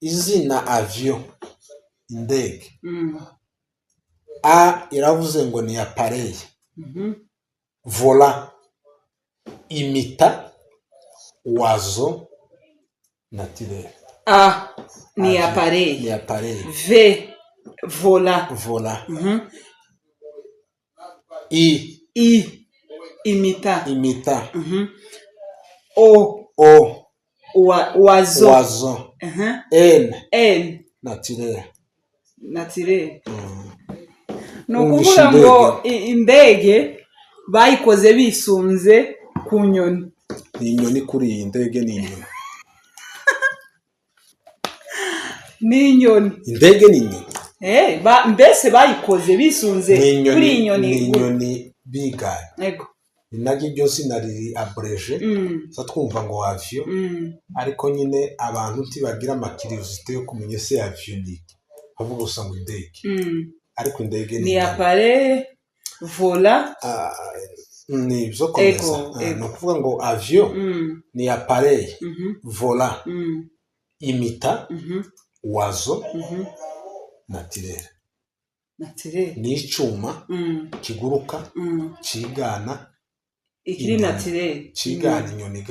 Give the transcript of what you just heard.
Izina avion, indege, A iravuze ngo ni appareil volant imitant oiseau naturel. A ni Avion. Appareil. Ni appareil. V, volant. Volant. I. I, imitant. Imitant. O. O. Oiseau. Oiseau. N. N. Naturel. Naturel. Ni Wumvishe ukuvuga ngo indege. Indege bayikoze bisunze ku nyoni. Ni inyoni kuri iyi ndege, ni inyoni. Ni inyoni. Indege ni inyoni. Mbese bayikoze bisunze Ni inyoni. Kuri iyi nyoni. Ni inyoni biganye. Ego. Ni naryo iryo zina riri abrégé. Tuza twumva ngo avion, ariko nyine abantu ntibagira ama curiosité yo kumenya ese avion ni iki, bavuga gusa ngo indege. Ariko indege ni Ni inyoni. Appareil volant. Ah, ni ibyo, komeza. Ego. Ah, Ego. ni ukuvuga ngo avion ni appareil volant imitant oiseau naturel. Naturel. Ni icyuma kiguruka, cigana Ikiri inyoni. Naturel. Cigana inyoni.